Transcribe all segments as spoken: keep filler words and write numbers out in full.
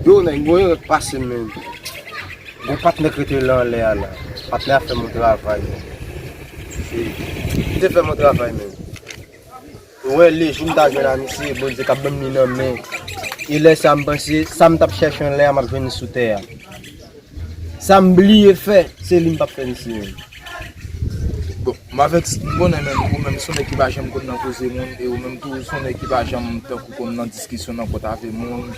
Yo, nèg, bon, yo pase, men. Gon patnè k rete la anlè a la. Patnè a fè m yon travay, men. Li te fè m yon travay, men. Ou wè, le jou m ta jwenn a misye, Bondye t ap ban m li nan men. E lè sa, m panse, sa m t ap chèche anlè a, m ap jwenn li sou tè a. Sa m bliye fè, se li m p ap fè misye menm. Bon, m avèk, m konnen menm, ou menm se yon nèg ki pa janm konn nan koze moun, e ou menm tou se yon nèg ki pa janm tankou konn nan diskisyon nan pòt avè moun.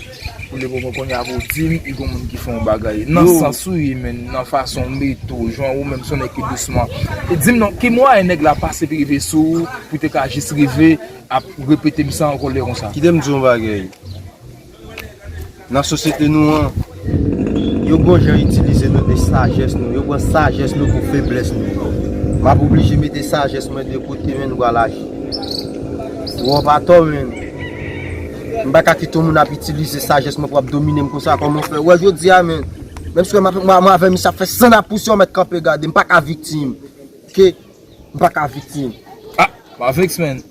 Pou le moman kounye a pou w di m, e gon moun ki fè yon bagay. Nan sans ou ye, men, nan fason w mete w, jan ou menm se yon nèg ki dousman. E di m non, ki mwayen nèg la pase pou rive sou ou, pou te ka jis rive ap repete m sa ankò lè konsa? Kite m di w yon bagay. Nan sosyete nou an, yo bon jan itilize nou de sajès nou, yo pran sajès nou pou feblès nou. M ap oblije mete sajès mwen de kote, men, m pral aji. Ou pa tò, men. M pa ka kite yon moun ap itilize sajès mwen pou ap domine m konsa, kòman w fè? Ou wè jodi a, men. Menm si mwen, mwen, mwen avè misye ap fè san ap pouse, yon mèt kanpe gade, m pa ka viktim. Oke? M pa ka viktim. Ah, Mavex, men.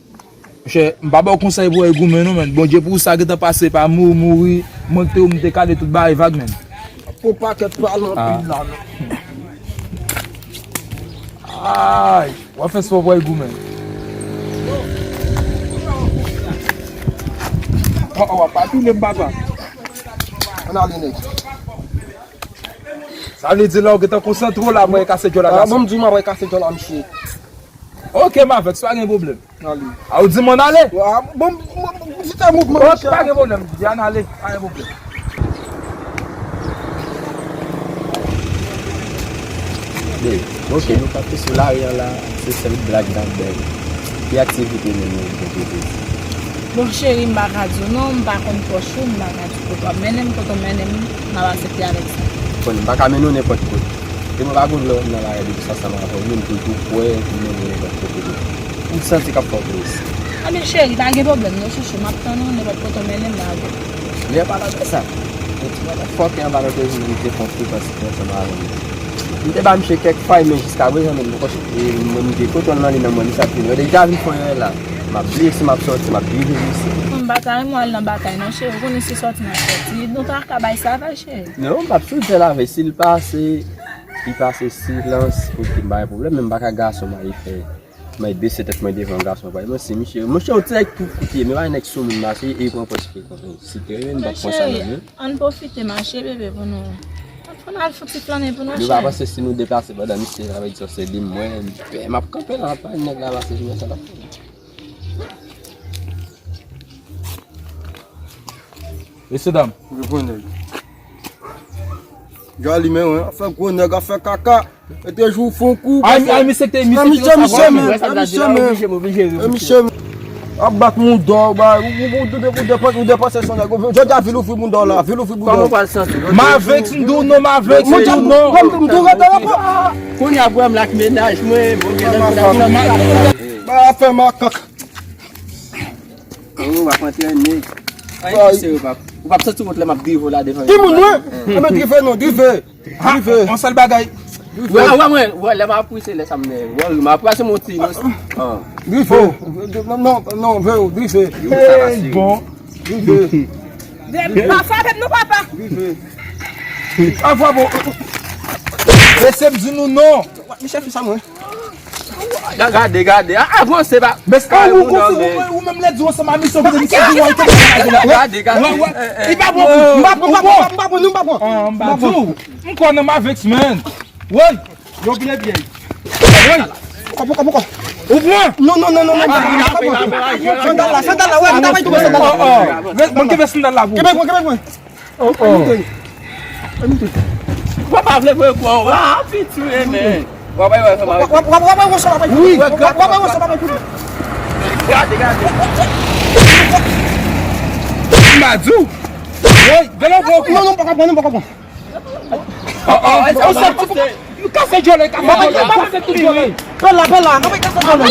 Monchè, m pa ba w konsèy pou w al goumen non, men. Bondye pou sa gentan pase, pa mouri, mouri. Mwen te ou m te kale tout bagay vag, men. Pou pakèt pale anpil la, men. Ay, w ap fè spò pou w al goumen. Oh, oh, w ap pa tounen m, papa. Ann ale, nèg. Sa vle di la, ou gentan konsantre w la, mwen kase djòl la. Ah, bon, m di w, mwen kase djòl la, misye. Ok, Mavex, pa gen pwoblèm. Ale. A, ou di m ann ale? Ah, bon, bon, bon, se te mouvman, ok, misye. Pa gen pwoblèm, di ann ale, pa gen pwoblèm. Babe, ok, nou kanpe sou lari an la, se sèl blag n ap bay. Ki aktivite nou, nou, nou te di? Bon, cheri, m pa ka di w non, m pa konn pòch ou, m pa ka di w kote w ap mennen m, kote w mennen m, m ap aksepte avèk sa. Bon, m pa ka mennen w nenpòt kote. Depi mwen pa gon lè nan lari depi sa ansanm avè w, men m toujou prè pou mennen w nenpòt kote. M santi k ap fè w plezi. Anben, cheri, pa gen pwoblèm non, chouchou, m ap tann ou, nenpòt kote w mennen m, m avè w. Men an palan de sa, yon ti motherfucker an palan de joun, m te fè yon frekans ansanm avè m. M te ba misye kèk fay, men jiskaprezan, men m poko, e, mwen, m gen kontwòl nan li, nan mwen, li sa k vin. Yo deja vin fè yon la. M ap bliye si m ap sòti, m ap bliye si. M pa ta renmen al nan batay non, cheri. Ou konnen se sòti m ap sòti. Nou ta ka bay sa avè l, cheri. Non, m ap sou tèl avè l. Si l pase, li pase silans, ok, m pa gen pwoblèm, men m pa ka gason, m ale fè. M al bese tèt mwen devan gason, pa mwen, si misye, monchè, yon ti nèg tou kout ye, men pa nèg sou moun mache, e pran pòz frekans. Si te renmen, m t ap pran sa nan men. Ann pwofite mache, bebe, pou nou. Ann fè n al fouti flannen pou nou, cheri. Nou pa panse si nou deplase pandan misye la, sa vle di se li m wè, m pè, m ap kanpe la, pa nèg la pase, jounen sa l ap fè. Mesye dam. Gwo nèg. Jali men, wi, afè gwo nèg, afè kaka. E te jou fon kou. Ay, ay, misye te, misye te, misye, misye, men, misye, men. Misye, men. Ap bat mouda w, ba, ou, ou, ou, ou depanse, ou depanse son nèg. Jodi a, vil ouvri mouda w la, vil ouvri mouda w. Kòman w pral santi w? Mavex, m di w non, Mavex, m di w non. M tou rete la. Kounye a, pou m lak mennaj mwen, bon, gen lè m. Ba, afè makak. Oh, w ap antrene. Ay, se ou p ap, ou p ap santi wont lè m ap drive w la devan. Ki moun mwen? Mwen drive non, drive. Drive. Yon sèl bagay. Wè, wè, mwen, wè, lè m ap pouse, lè sa m, wè, m ap pase mon ti, non. Drive. Non, non, non, vre, drive. Bon. Drive. Pa frape m non, papa. Drive. Avwa, bon. Mesye, m di nou non. Misye fè sa mwen. Gade, gade. A, avanse ba. Mesye, ou konsi ou menm lè di w ansanm a misye, ou di misye di w antre nan lagè la. Gade, gade. Li pa bon. M pa pran, m pa pran, m pa pran, m pa pran. M pa pran. M kwè nan Mavex, man. Woy. Yo byen, byen. Woy. Poko, poko, poko. Ou pran? Non, non, non, non, non. Sandal la, sandal la, wè, m ta bay tou sandal la. Mwen kenbe sandal la pou. Kenbe mwen, kenbe mwen. Oh, oh. Ou pa vle voye kò w, ah, piti, men. W ap bay wè sa, w ap bay wè sa, w ap bay wè sa. Gade, gade. M pa di w. Woy, vele w voye kò. Non, non, pa konprann, pa konprann. Oh, oh, oh, sa, nou kase djòlè, kase djòlè, kase tout djòlè. Pè la, pè la, nou kase djòlè.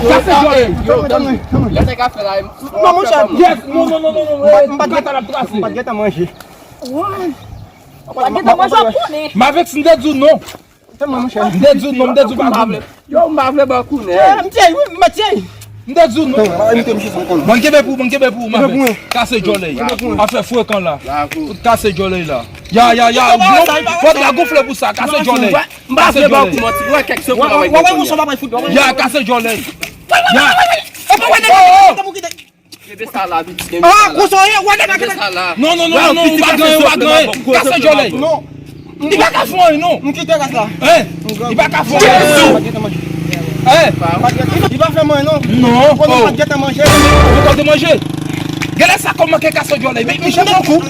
Kase djòlè. Yo, tann, lè nèg ap fè la, non, monchè. Yes, non, non, non, non, non. M pa t gentan, m pa t gentan manje. Woy. M pa t gentan manje, w ap konnen. Mavex, m te di w non. Tèlman, monchè. M te di w non, m te di w pa vle. Yo, m pa vle ba w kounè. Eh, m te, wi, m te. M te di w non. Ban kenbe pou, ban kenbe pou, m ap kase djòlèy. Afè frekan la. Kase djòlèy la. Ya, ya, ya. Bon, la gonfle pou sa. Kase djòlèy. Kase djòlèy. Ya, kase djòlèy. Ya. Kenbe sa la, pitit. Ah, koso ye, wè nèg la. Kenbe sa la. Non, non, non, non, non, ou pa genyen, ou pa genyen. Kase djòlèy. Non. Li pa ka fè anyen non. M kite ras la. Hein? Li pa ka fè anyen non. Hein? Li pa fè mwen non. Non. Konnen pa gentan manje. Ou pa te manje. Genlè sa kòman ke kase djòlèy. Men Michel pran kou.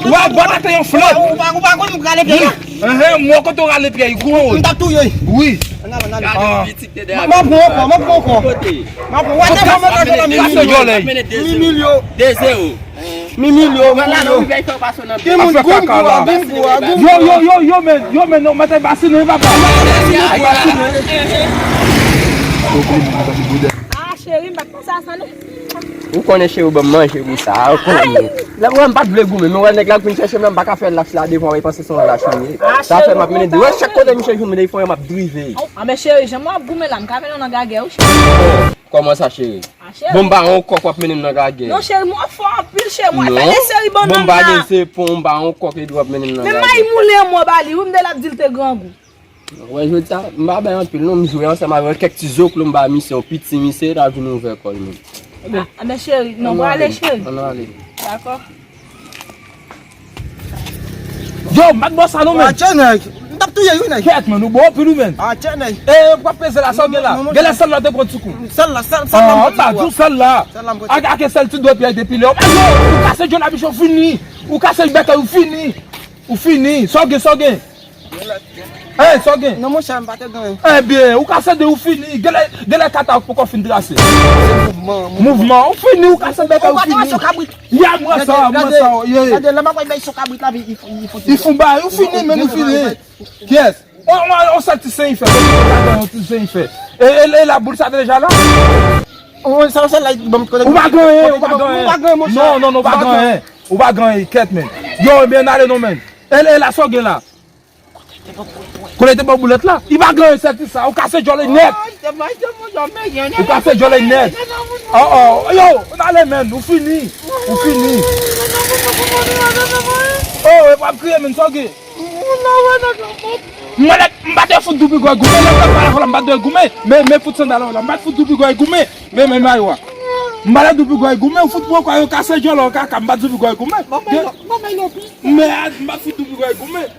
Ou a bò atè yon flèt. Ou pa, ou pa konn rale pye. Hein, mwen kote w rale pye, gwo. M t ap touye. Wi. Ann ale, ann ale. M ap pran ankò, m ap pran ankò. M ap pran. Wè, devan mwen, kase djòlèy. Mi milyon. De zewo. Mi milyon, mi milyon. Gen moun goum gou a, goum gou a, goum gou a. Yo, yo, yo, yo, men, yo, men, non, mete basine, papa. Basine. Ah, cheri, m pa t panse a sa, non. Ou konnen cheri, ou ban m manje pou sa, ou konnen. Lè mwen, m pa t vle goumen, men wè nèg la vin chèche m la, m pa ka fè lach la devan, wè, panse se yon lach li ye. Sa fè m ap mennen di, wè, chak kote Michel jwenn mwen, li fè m ap drive. Ah, men cheri, jan m ap goumen la, m ka mennen w nan gagè, wi, cheri. Kòman sa, cheri? Ah, cheri. Bon, m pa yon kòk w ap mennen m nan gagè. Non, cheri, mwen fò anpil, cheri, mwen fè de seri bannann la. Bon, m pa gen zepon, m pa yon kòk, epi w ap mennen m nan gagè. Men may moulen an mwen ba li, wi, m de l ap di l te grangou. Wè, jodi a, m pa bay anpil non, m jwe ansanm avè l, kèk ti zoklo m ba misye, yon piti misye, l ta vin ouvè kò l menm. Ah, men cheri, non, prale, cheri. Ann ale. Dakò. Yo, m pa t bò sa non, men. Atchè, nèg. M t ap touye wi, nèg. Kèt, men, ou bon anpil, wi, men. Atchè, nèg. E, w ap peze la, sa w gen la? Genlè sèl la te pran ti kou. Sèl la, sèl, sèl la m pran ti kou. An, m pa di w sèl la. Sèl la m pran ti kou. Ak, ak sèl ti dwèt pye depile. Ou kase djòlèy, bichon fini. Ou kase bèk, ou fini. Ou fini. Sa w gen, sa w gen? Hey, sa w gen? Non, monchè, m pa te gen. Ebyen, ou ka sede ou fini. Genlè, genlè kata w poko fin trase. Se mouvman, mouvman. Mouvman, ou fini, ou ka sede ou fini. Ou pa te wè son kabrit? Ya, m wè sa, m wè sa, ye. Gade, lè m ap bay son kabrit la, li, li, li fou. Li fou bay, ou fini, men ou fini. Kiyès? On, on, on sèl ti sen fè. On ti sen fè. E, e, e la boul sa deja la? On sèl, sèl la, bon, ou pa genyen, ou pa genyen. Ou pa genyen, monchè. Non, non, non, ou pa genyen. Ou pa genyen, kèt, men. Yo, ebyen, ale non, men. E, e la, sa w gen la? Kote te ba w boulèt la? Li pa gen resèt sa. Ou kase djòlèy nèt. Ou kase djòlèy nèt. Oh, oh, yo, n ale, men. Ou fini. Ou fini. Oh, e pa ap kriye, men. Sa w gen? Mwen, m pa te fout doubigòy goumen. Lè m pa pale avè w la, m pa t dwe goumen. Men, men fout sandal la. M pa t fout doubigòy goumen. Men, men mayo a. M pa t doubigòy goumen. Ou fout pran kwa yo kase djòlèy kaka. M pa t doubigòy goumen. Men, m pa t fout doubigòy goumen.